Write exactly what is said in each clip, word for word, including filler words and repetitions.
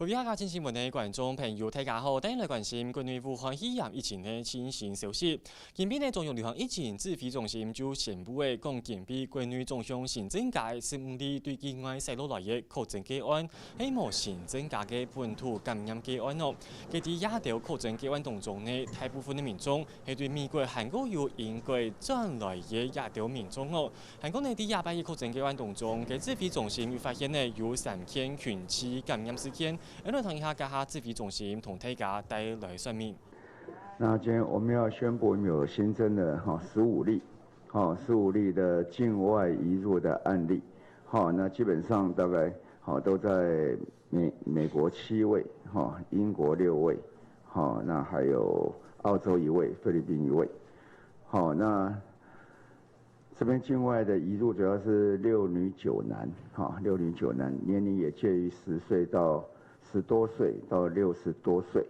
各位客家新闻个觀眾朋友，大家好，歡迎來關心國內武漢肺炎疫情个最新消息。今晡日呢，中央流行疫情指揮中心就宣布个，講今晡日國內總共新增加个十五例對境外徙落來个確診個案，係無新增加个本土感染個案哦。該在這兜確診個案當中呢，大部分个民眾係對美國還過有英國轉來个這兜民眾哦。 還過呢，在這擺个確診個案當中，該指揮中心又發現呢，有三件群聚感染事件。𠊎來聽一下，這下指揮中心同大家帶來說明。那今天我們要宣布，我們有新增的哈十五例，哈十五例的境外移入的案例，哈那基本上大概哈都在美美國七位，哈英国六位，哈那還有澳洲一位，菲律賓一位，好那 這邊境外的移入主要是六女九男，哈，六女九男，年齡也介於十歲到十多歲到六十多歲，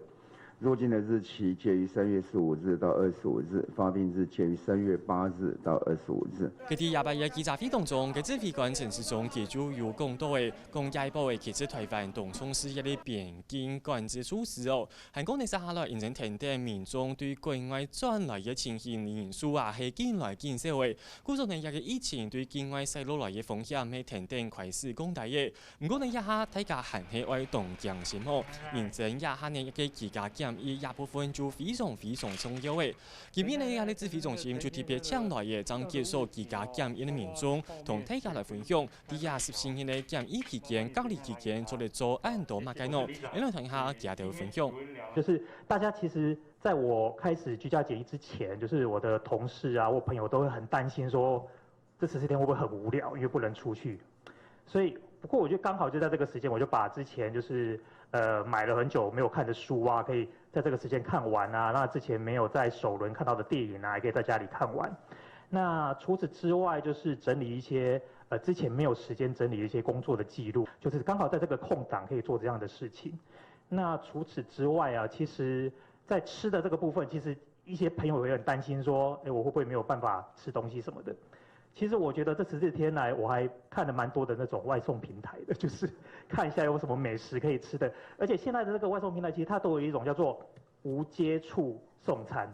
入境的日期介於三月十五日到二十五日，發病日介於三月八日到二十五日。佢在亞伯耶記者會當中，个指揮官陳時中佢就有講到个，講這一波个其實台灣當重視一个邊境管制措施哦。還講呢，接下來因為等等民眾對國外轉來个情形人數啊，係緊來緊少个。 故所呢，這个疫情對境外徙落來个風險係天天開始降低个。毋過呢，這下大家還係愛當驚心哦，認真這下呢，一个居家檢疫這部分就非常非常重要个。今晡日呢，這个指揮中心就特別請來个正結束居家檢疫个民眾，同大家來分享，在這十四日个檢疫期間、隔離期間，做得做恁多麼个呢？來聽一下佢兜分享。就是大家其实在我开始居家检疫之前，就是我的同事啊或朋友都会很担心说，这十四天会不会很无聊，因为不能出去。所以，不过我就刚好就在这个时间，我就把之前就是呃买了很久没有看的书啊，可以在这个时间看完啊。那之前没有在首轮看到的电影啊，也可以在家里看完。那除此之外，就是整理一些呃之前没有时间整理的一些工作的记录，就是刚好在这个空档可以做这样的事情。那除此之外啊，其实在吃的这个部分，其实一些朋友也很担心说，哎，我会不会没有办法吃东西什么的。其实我觉得这十四天来，我还看了蛮多的那种外送平台的，就是看一下有什么美食可以吃的。而且现在的那个外送平台，其实它都有一种叫做无接触送餐，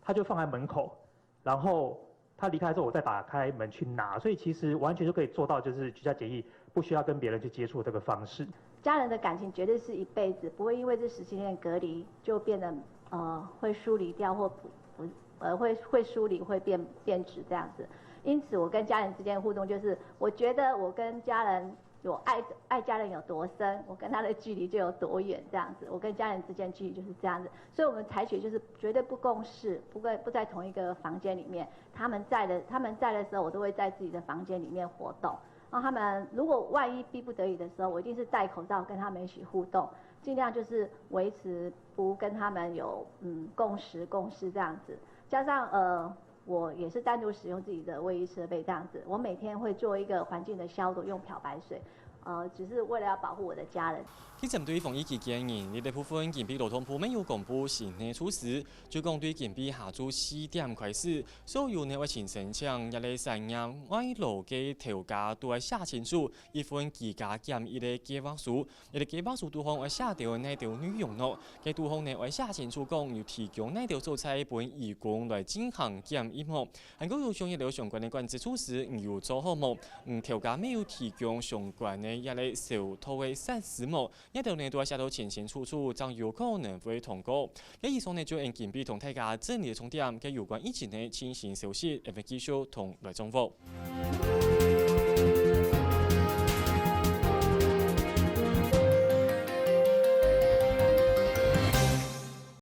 它就放在门口，然后他离开之后，我再打开门去拿，所以其实完全就可以做到，就是居家检疫，不需要跟别人去接触这个方式。家人的感情绝对是一辈子，不会因为这十七天隔离就变得呃会疏离掉或不不呃会会疏离会变变质这样子。因此，我跟家人之间的互动就是，我觉得我跟家人有爱爱家人有多深，我跟他的距离就有多远这样子。我跟家人之间距离就是这样子，所以我们采取就是绝对不共事，不跟不在同一个房间里面。他们在的他们在的时候，我都会在自己的房间里面活动。然后他们如果万一逼不得已的时候，我一定是戴口罩跟他们一起互动，尽量就是维持不跟他们有嗯共识共事这样子。加上呃，我也是单独使用自己的卫浴设备这样子，我每天会做一个环境的消毒，用漂白水，呃，只是为了要保护我的家人。去針對防疫期間，人力个部分，今晡日勞動部乜有公布新个措施，就講對今晡日下晝四點開始，所有呢愛先申請一个產業外勞个頭家都愛寫清楚一份居家檢疫个計劃書，一个計劃書肚項愛寫到哪兜內容咯。該肚項呢愛寫清楚講有提供哪兜所在分義工來進行檢疫無。還過有想一兜相關个管制措施，你有做好無？嗯，頭家乜有提供相關个一个消毒个設施無？ 這兜呢都愛寫到清清楚楚，正有可能會通過。該以上呢就𠊎今晡日同大家整理个重點，該有關疫情个最新消息，𠊎會繼續同來掌握。